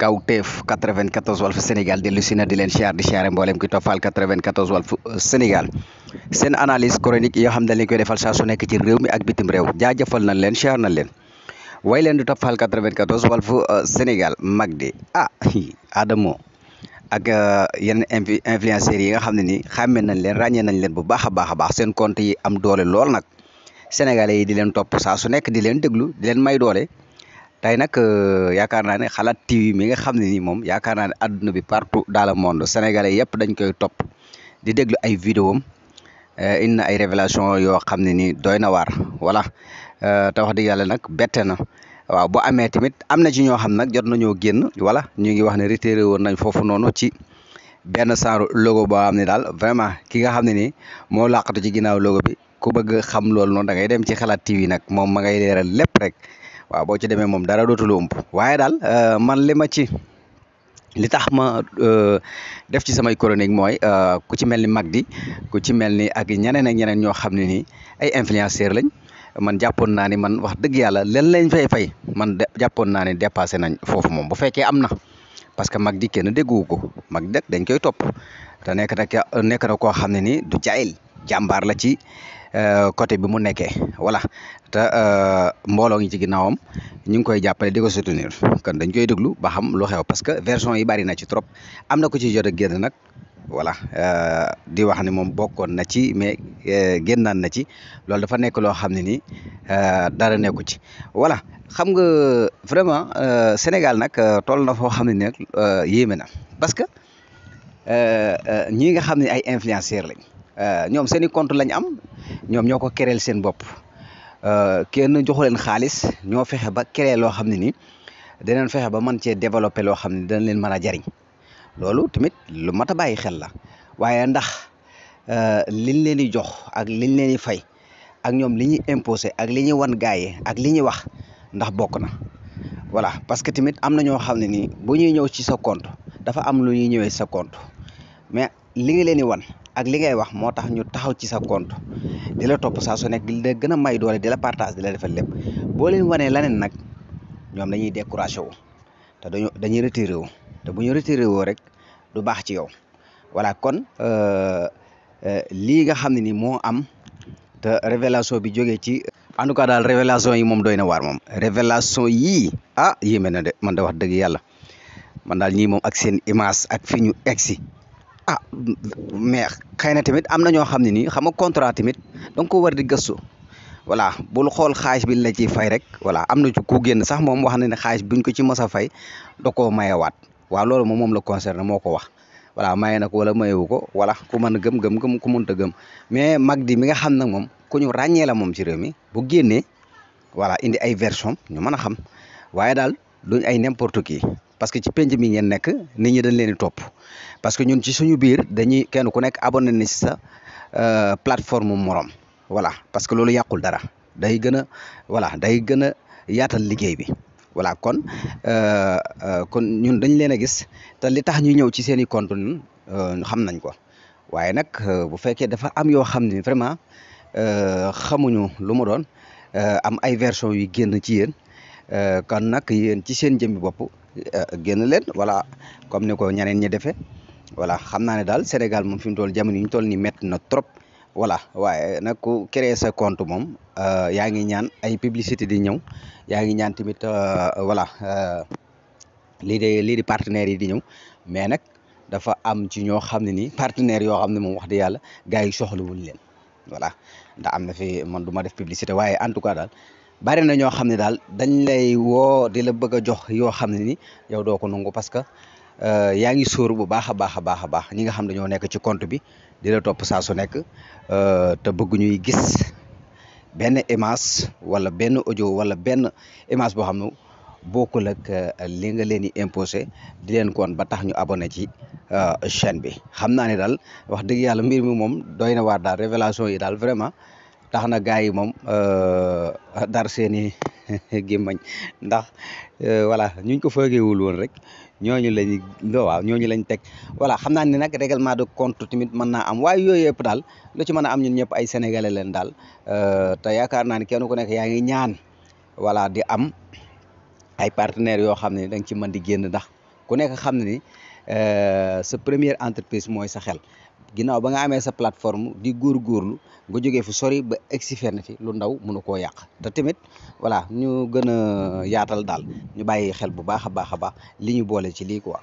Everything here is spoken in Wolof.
Kawtef 94 Walf Sénégal dellu si na di leen siyaar di siyaare mboolem ki toppal 94 Walf Sénégal seen analyse chronique yi nga xam ne dañ koy defal saa su nekk ci réew mi ak bitim réew jaajëfal nañ leen siyaar nañ leen way leen di toppal 94 Walf Sénégal mag di Adamo ak yeneen influenceurs yi nga xam ne ni xàmmee nañ leen ràññee nañ leen bu baax a baax seen compte yi am doole lool nag sénégalais yi di leen topp saa su nekk di leen déglu di leen may doole. tey nag yaakaar naa ne xalaat TV mi nga xam ne ni moom yaakaar naa ne adduna bi partout dans le monde sénégalais yëpp dañ koy topp di déglu ay vidéo am indi na ay révélation yoo xam ne ni doy na waar voilà te wax dëgg yàlla nag bette na waaw bu amee tamit am na ci ñoo xam nag jot nañoo génn voilà ñu ngi wax ne retiré woon nañ foofu noonu ci benn genre logo boo xam ne daal vraiment ki nga xam ne ni moo làqatu ci ginnaaw logo bi ku bëgg xam loolu noonu da ngay dem ci xalaat TV nag moom ma ngay leeral lépp rek. waaw boo ci demee moom dara dootul ëmb waaye daal man li tax ma def ci samay chronique mooy ku ci mel ni Magdi ku ci mel ni ak ñeneen ak ñeneen ñoo xam ne nii ay influenceurs lañ man jàppoon naa ni man wax dëgg yàlla leen lañ fay man jàppoon naa ne dépassé nañ foofu moom bu fekkee am na parce que Magdi kenn déggu ko Magdi nag dañ koy topp te nekk na koo xam ne nii du jaayil jàmbaar la ci côté bi mu nekkee voilà te mbooloo ngi ci ginnaawam ñu ngi koy jàppale di ko soutenir kon dañ koy déglu ba xam lu xew parce que version yi bari na ci trop am na ko ci jot a génn nag voilà di wax ne moom bokkoon na ci mais génnaan na ci loolu dafa nekk loo xam ne ni dara nekku ci voilà xam nga vraiment Sénégal nag toll na foo xam ne ni nag yéeme na parce que ñii nga xam ne ay influenceurs lañ ñoom seen i compte lañ am ñoom ñoo ko créer seen bopp kenn joxu leen xaalis ñoo fexe ba créer loo xam ne ni danañ fexe ba mën cee développer loo xam ne dana leen mën a jariñ loolu tamit lu mat a bàyyi xel la waaye ndax liñ leen di jox ak liñ leen di fay ak ñoom li ñuy imposé ak li ñuy wan gaay yi ak li ñuy wax ndax bokk na voilà parce que tamit am na ñoo xam ne nii bu ñuy ñëw ci sa compte dafa am lu ñuy ñëwee sa compte mais li nga leen di wan ak li ngay wax moo tax ñu taxaw ci sa compte di la topp saa su nekk di la gën a may doole di la partage di la defal lépp boo leen wanee leneen nag ñoom dañuy découragé wu te dañuy retiré wu te bu ñu retiré woo rek du baax ci yow voilà kon lii nga xam ne ni moo am te révélation bi jógee ci en tout cas daal révélation yi moom doy na waar moom révélation yii yéeme na de man da wax dëgg yàlla man daal ñii moom ak seen image ak fi ñu egsi mais xëy na tamit am na ñoo xam ne nii xam nga contrat tamit danga ko war di gëstu voilà bul xool xaalis bi la ciy fay rek voilà am na ci ku génn sax moom wax na ne xaalis buñ ko ci mës a fay da koo mayewaat waaw loolu moom la concerné moo ko wax voilà maye na ko wala mayewu ko voilà ku mën a gëm ku mënta gëm mais Magdi mi nga xam nag moom ku ñu ràññee la moom ci réew mi bu génnee voilà indi ay version ñu mën a xam waaye daal duñ ay n'importe qui parce que ci penc mi ngeen nekk nit ñi dañ leen di topp parce que ñun ci suñu biir dañuy kenn ku nekk abonné ni sa plateforme morom voilà parce que loolu yàqul dara day gën a yaatal liggéey bi voilà kon ñun dañ leen a gis te li tax ñu ñëw ci seen i compte ñun xam nañ ko waaye nag bu fekkee dafa am yoo xam ne vraiment xamuñu lu mu doon am ay version yu génn ci yéen kon nag yéen ci seen jëmmi bopp génn leen voilà comme ni ko ñeneen ñi defee voilà xam naa ne daal Sénégal moom fi mu toll jamono yi ñu toll nii métti na trop voilà waaye nag ku créer sa compte moom yaa ngi ñaan ay publicité di ñëw yaa ngi ñaan tamit voilà lii di partenaires yi di ñëw mais nag dafa am ci ñoo xam ne nii partenaires yoo xam ne moom wax dëgg yàlla gars yi soxlawuñ leen voilà ndax am na fi man du ma def publicité waaye en tout cas daal bari na ñoo xam ne daal dañ lay woo di la bëgg a jox yoo xam ne ni yow doo ko nangu parce que yaa ngi sóor bu baax a baax ñi nga xam dañoo nekk ci compte bi di la topp saa su nekk te bëgg ñuy gis benn image wala benn audio wala benn image boo xam ne bokkul ak li nga leen di imposé di leen koon ba tax ñu abonné ci chaîne bi xam naa ne daal wax dëgg yàlla mbir mi moom doy na waar daal révélation yi daal vraiment tax na gars yi moom dar seeni gémmañ ndax voilà ñu ko foogeewul woon rek ñooñu lañ teg voilà xam naa ne nag règlement de compte tamit mën naa am waaye yooyu yëpp daal lu ci mën a am ñun ñëpp ay sénégalais leen daal te yaakaar naa ne kenn ku nekk yaa ngi ñaan voilà di am ay partenaires yoo xam ne da nga ci mën di génn ndax ku nekk xam ne ni sa première entreprise mooy sa xel ginnaaw ba nga amee sa plateforme di góorgóorlu nga jógee fu sori ba egsi fenn fi lu ndaw mënu koo yàq te tamit voilà ñu gën a yaatal daal ñu bàyyi xel bu baax a baax li ñu boole ci lii quoi.